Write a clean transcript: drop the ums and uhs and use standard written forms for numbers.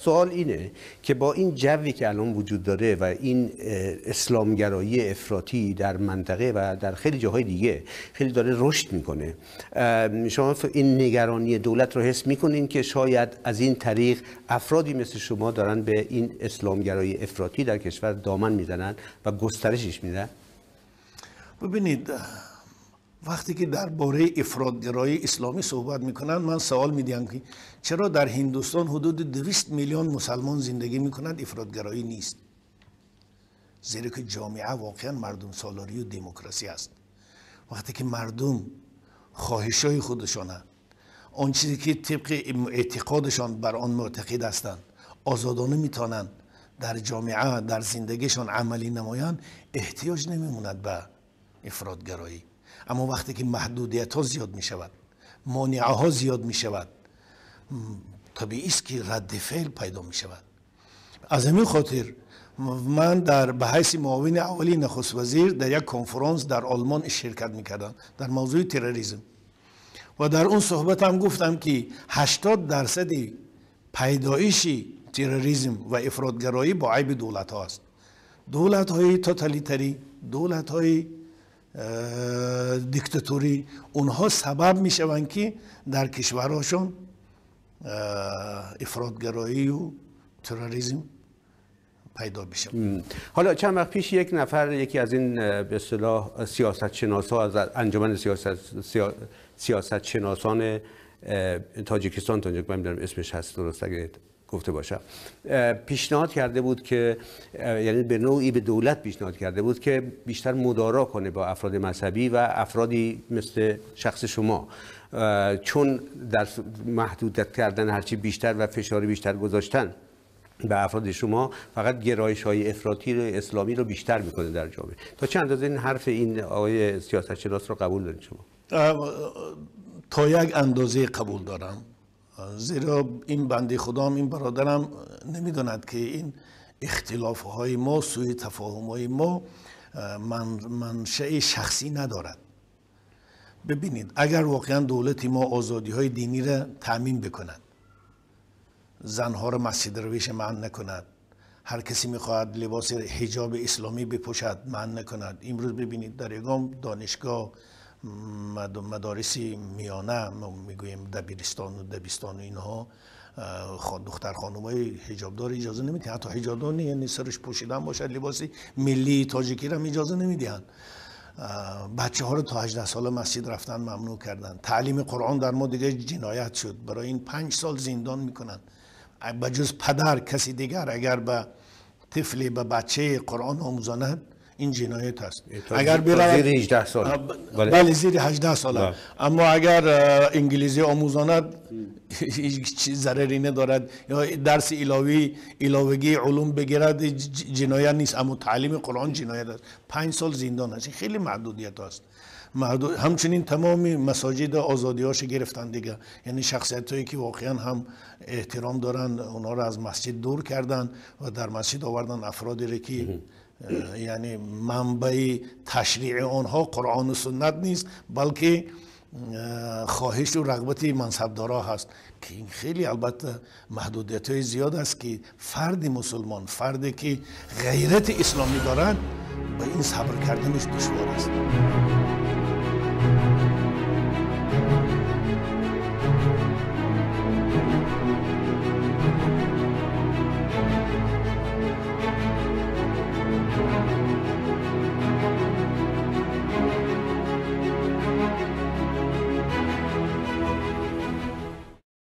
سوال اینه که با این جوی که الان وجود داره و این اسلامگرایی افراطی در منطقه و در خیلی جاهای دیگه خیلی داره رشد میکنه، شما این نگرانی دولت رو حس میکنین که شاید از این طریق افرادی مثل شما دارن به این اسلامگرایی افراطی در کشور دامن میزنن و گسترشش میدن؟ ببینید، وقتی که درباره افراطگرایی اسلامی صحبت میکنند، من سوال میدیم که چرا در هندوستان حدود 200 میلیون مسلمان زندگی میکنند افراطگرایی نیست؟ زیرا که جامعه واقعا مردم سالاری و دموکراسی است. وقتی که مردم خواهش‌های خودشان، آن چیزی که طبق اعتقادشان بر آن معتقد هستند، آزادانه میتونند در جامعه در زندگیشان عملی نمایند، احتیاج نمیموند به افراطگرایی. اما وقتی که محدودیت ها زیاد می شود، مانعه ها زیاد می شود، طبیعی است که رد فعل پیدا می شود. از همین خاطر من در به حیث معاون اولی نخست وزیر در یک کنفرانس در آلمان شرکت می کردم در موضوع تروریسم و در اون صحبت هم گفتم که 80% پیدایش تروریسم و افراطگرایی با عیب دولت ها است. دولت های توتالیتری، دولت های دیکتاتوری، اونها سبب میشوند که در کشورهاشون افراطگرایی و تروریسم پیدا بشه. حالا چند وقت پیش یک نفر، یکی از این به اصطلاح سیاست شناسا از انجمن سیاست شناسان تاجیکستان، تا اونجا که من می‌دونم اسمش هست درست اگه گفته باشم، پیشنهاد کرده بود که، یعنی به نوعی به دولت پیشنهاد کرده بود که بیشتر مدارا کنه با افراد مذهبی و افرادی مثل شخص شما، چون در محدودیت کردن هرچی بیشتر و فشار بیشتر گذاشتن به افراد شما فقط گرایش های افراطی رو اسلامی رو بیشتر میکنه در جامعه. تا چه اندازه این حرف این آقای سیاست شناس رو قبول دارید شما؟ تا یک اندازه قبول دارم، زیرا این بنده خدام، این برادرم نمیداند که این اختلاف های ما، سوء تفاهم های ما منشأ شخصی ندارد. ببینید، اگر واقعا دولت ما آزادی های دینی را تامین بکند، زنها را مسجد رویش منع نکند، هر کسی میخواهد لباس حجاب اسلامی بپوشد منع نکند. امروز ببینید در یگام دانشگاه، مدارس میانه، ما میگوییم دبیرستان و دبستان و اینها، دختر خانمای حجابدار اجازه نمیدهند، حتی حجابدار نه، یعنی سرش پوشیدن باشد، لباس ملی تاجیکی را اجازه نمیدهند. بچه ها رو تا 18 ساله مسجد رفتن ممنوع کردن. تعلیم قرآن در ما دیگه جنایت شد، برای این 5 سال زندان میکنن. بجز پدر کسی دیگر اگر به طفلی، به بچه قرآن آموزاند، این جنایت است. اگر زیر 18 سال، بله زیر 18 سال. اما اگر انگلیسی آموزاند هیچ ضرری ندارد، یا درس علاوگی علوم بگیرد جنایت نیست، اما تعلیم قرآن جنایت است، 5 سال زندان است. خیلی محدودیت است. همچنین تمام مساجد آزادی‌هاش گرفتن دیگه، یعنی شخصیت‌هایی که واقعا هم احترام دارن اونا رو از مسجد دور کردن و در مسجد آوردن افرادی رو که یعنی منبع تشریع آنها قرآن و سنت نیست، بلکه خواهش و رغبت منصبدارا هست، که این خیلی البته محدودیت های زیاد است که فرد مسلمان، فردی که غیرت اسلامی دارد، به این صبر کردنش دشوار است.